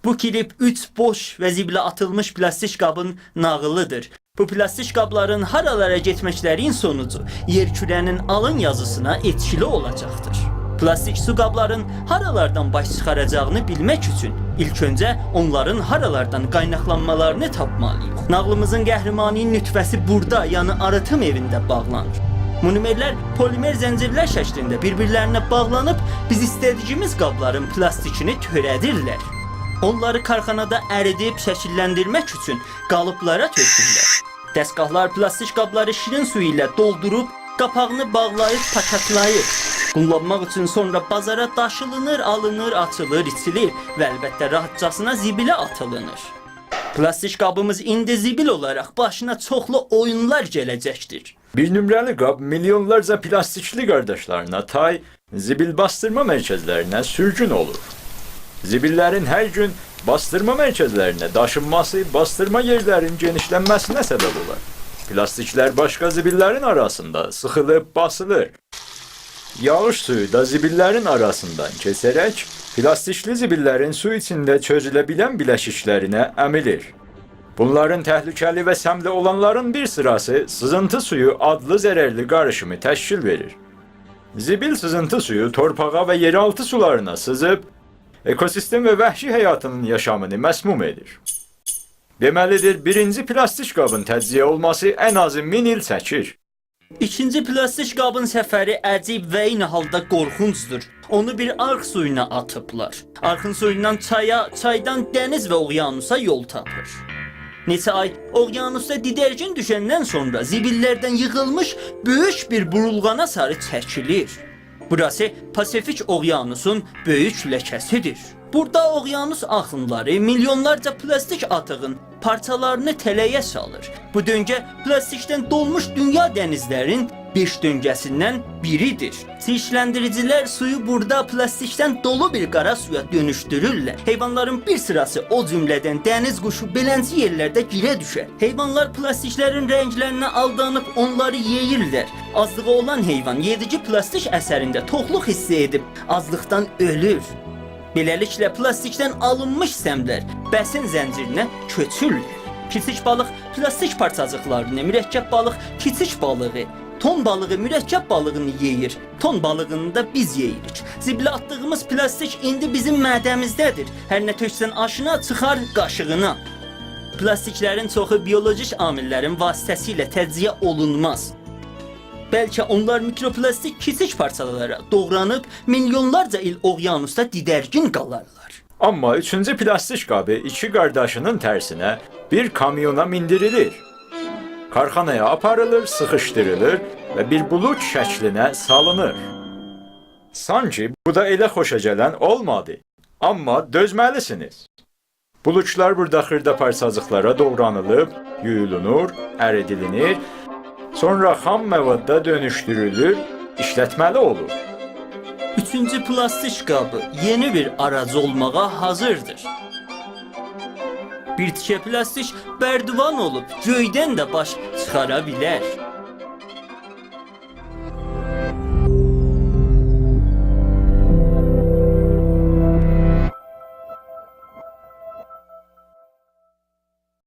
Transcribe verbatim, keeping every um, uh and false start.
بو کلیپ اوچ بوش و زیبیله آتیلمیش پلاستیک قابین ناغیلیدیر. بو پلاستیک قابلارین هارالارا گئتمکلرین سونوجو یئر کوره‌نین آلین یازیسینا ائتکیلی اولاجاقدیر. پلاستیک سو قابلارین هارالاردان باش چیخاراجاغینی بیلمک اوچون ایلک اؤنجه اونلارین هارالاردان قایناقلانمالارینی تاپمالی‌ییق. ناغیلیمیزین قهرمانی نطفه‌سی بورادا، یعنی آریتیم ائوینده باغلانیر. مونومرلر پلیمر زنجیرلر شکلینده بیر-بیرلرینه باغلانیب بیز ایسته‌دیگیمیز قابلارین پلاستیکینی تؤره‌دیرلر. اونلاری کارخانادا اریدیب شکیللندیرمک اوچون قالیبلارا تؤکورلر. دستگاهلار پلاستیک قابلاری شیرین سویو ایله دولدوروب، قاپاغینی باغلاییب پاکتله‌ییر. قوللانماق اوچون سونرا بازارا داشیلینیر، آلینیر، آچیلیر، ایچیلیر و البته راحتجاسینا زیبیله آتیلینیر. پلاستیک قابیمیز ایندی زیبیل اولاراق باشینا چوخلو اویونلار گله‌جکدیر. بیر نمره‌لی قاب میلیونلارجا پلاستیکلی قارداشلارینا تای، زیبیل باسدیرما مرکزلرینه سورگون اولور. زیبیللرین هر گون باسدیرما مرکزلرینه داشینماسی باسدیرما یئرلرین گئنیشلنمه‌سینه سبب اولار. پلاستیکلر باشقا زیبیللرین آراسیندا سیخیلیب باسیلیر. یاغیش سویو دا زیبیللرین آراسیندان کئچه‌رک پلاستیکلی زیبیللرین سو ایچینده چؤزوله بیلن بیله‌شیکلرینه امیلیر. بونلارین تهلکه‌لی و سملی اولانلارین بیر سیراسی سیزینتی سویو آدلی ضررلی قاریشیمی تشکیل وئریر. زیبیل سیزینتی سویو تورپاغا و یئرآلتی سولارینا سیزیب، اکوسیستم و وحشی حیاتینین یاشامینی مسموم ائدیر. دئمه‌لیدیر، بیرینجی پلاستیک قابین تجزیه اولماسی ان آزی مین ایل چکیر. ایکینجی پلاستیک قابین سفری عجیب و عینی حالدا قورخونجدور. اونو بیر آرخ سویونا آتیبلار. آرخین سویوندان چایا، چایدان دنیز و اقیانوسا یول تاپیر. نئچه آی اقیانوسدا دیدرگین دوشندن سونرا زیبیللردن ییغیلمیش بؤیوک بیر بورولغانا ساری چکیلیر. بوراسی پاسیفیک اقیانوسون بؤیوک لکه‌سیدیر. بورادا اقیانوس آخینلاری میلیونلارجا پلاستیک آتیغین پارچالارینی تله‌یه سالیر. بو دؤنگه پلاستیکدن دولموش دونیا دنیزلرین بئش دؤنگه‌سیندن بیریدیر. چیرکلندیریجیلر سویو بورادا پلاستیکدن دولو بیر قارا سویا دؤنوشدورورلر. حیوانلارین بیر سیراسی، او جمله‌دن دنیز قوشو، بئلنجه یئرلرده گیره دوشر. حیوانلار پلاستیکلرین رنگلرینه آلدانیب اونلاری یئییرلر. آزلیغی اولان حیوان یئدیگی پلاستیک اثرینده توخلوق حیس ائدیب آجلیقدان اؤلور. بئله‌لیکله، پلاستیکدن آلینمیش سملر بسین زنجیرینه کؤچورلر. کیچیک بالیق پلاستیک پارچاجیقلارینی، مرکب بالیق کیچیک بالیغی، تون بالیغی مرکب بالیغینی یئییر، تون بالیغینی دا بیز یئییریک. زیبیله آتدیغیمیز پلاستیک ایندی بیزیم معده‌میزده‌دیر. هر نه تؤکسن آشینا، چیخار قاشیغینا. پلاستیکلرین چوخو بیولوژیک عامللرین واسطه‌سیله تجزیه اولونماز. بلکه اونلار میکروپلاستیک کیچیک پارچالارا دوغرانیب میلیونلارجا ایل اقیانوسدا دیدرگین قالارلار. آمما اوچونجو پلاستیک قابی ایکی قارداشینین ترسینه بیر کامیونا میندیریلیر. کارخانایا آپاریلیر، سیخیشدیریلیر و بیر بولوت شکلینه سالینیر. سانکی بو دا ائله خوشا گلن اولمادی. آمما دؤزمه‌لیسینیز. بولوتلار بورادا خیردا پارچاجیقلارا دوغرانیلیب، یویولونور، اریدیلینیر، سونرا خام مواددا دؤنوشدورولور، ایشلتمه‌لی اولور. اوچونجو پلاستیک قابی یئنی بیر آراج اولماغا حاضردیر. بیر تیکه پلاستیک بردیوان اولوب گؤیدن ده باش چیخارا بیلر.